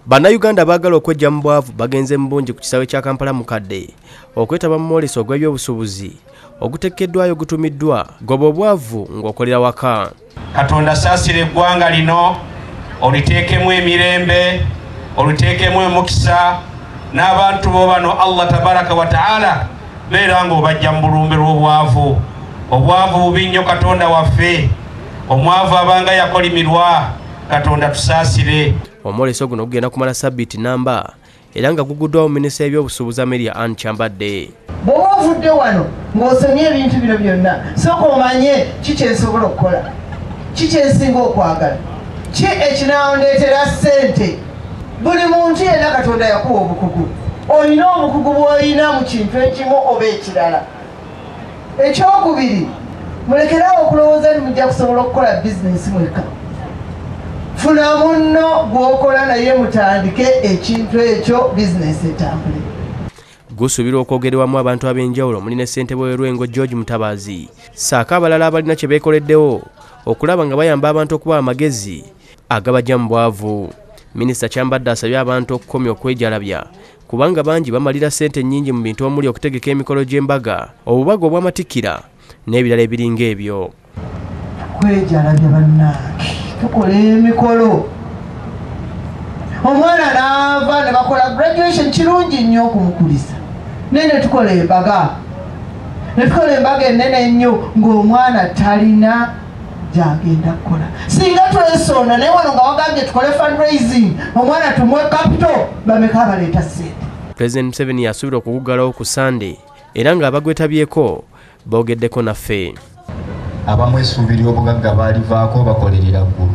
Bannayuganda baagala okwejja mu bwavu bagenze mu bungi ku kisaawe kya Kampala Mukadde okwetaba mu mwoleso ogw'ebyobusuubuzi oguteekeddwayo gutumiddwa Goba Obwavu ng'okolera waka. Katonda saasira eggwanga lino, oliteekemu emirembe, oliteekemu emukisa n'abantu bo bano. Allah tabaraka wa taala, beera ng'obajja mu bulumbe lw'obwavu. Obwavu bubi nnyo, Katonda waffe. Omwavu abanga yakolimirwa. Katonda tusaasire. Omwoleso guno gugenda kumala sabbiiti namba era nga guguddwawo minisita y'ebyobusuubuzi Amelia Ann Kyambadde. Bw'oba ovudde wano ng'osomye ebintu bino byonna, sooka omanye ki kyensobola okukola, ki kyensinga okwagala, ki ekinandeetera ssente. Buli muntu yenna Katonda yakuwa obukugu, olina obukugu bw'olina mu kintu ekimu oba ekirala. Ekyokubiri, mulekerawo okulowooza nti mujja kusobola okukola bizinesi mwekka. Funa munno gw'okola naye, mutandike ekintu ekyo, bizinesi etambule. Gusuubirwa okwogerwamu abantu ab'enjawulo omuli ne ssentebe w'e George Mutabazi ssaako abalala abalina kye beekoleddewo okulaba nga bayamba abantu okuba amagezi agabajja mu bwavu. Minisita Kyambadde asabye abantu okukomya okwejalabya kubanga bangi bamalira ssente nnyingi mu bintu omuli okutegeka emikolo gy'embaga, obubaga obw'amatikkira n'ebirala ebiringa ebyo. Kwejalabya bannange, tukola emikolo, omwana n'ava ne bakola graduation, kirungi nnyo okumukulisa, naye ne tukola embaga, ne tukola embaga ennene ennyo ng'omwana talina gyagenda kukola. Singa twesonda naye wano nga wagambye tukole fundraising, omwana tumuwe capital, bameka abaleeta ssente? Pulezidenti Museveni yasuubira okuguggalawo ku Sande era ng'abagwetabyeko boogeddeko naffe. Abamu essuubi ly'obugagga baalivaako, bakolerera ggulu,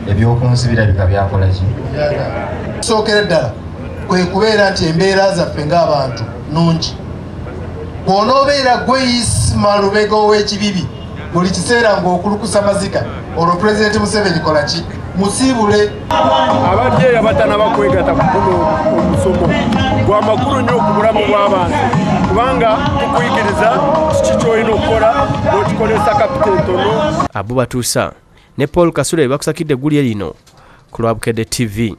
ebyokunsi birabika byakola ki? Sookera ddala kwe kubeera nti embeera zaffe ng'abantu nnungi. Bw'onoobeera gwe Isima Lubega ow'ekibibi buli kiseera ng'okulukusa maziga, olwo Pulezidenti Museveni kola ki? Musiibule. Abadde abatanaba kwegatta ku guno omusomo gwa makulu nnyo ku bulamu bw'abantu, kubanga tukuyigiriza kiki ky'olina okukola n'okikolesa kapito entono. Abu Batuusa ne Paul Kasule bakusakidde eggulire lino ku lwa Bukedde TV.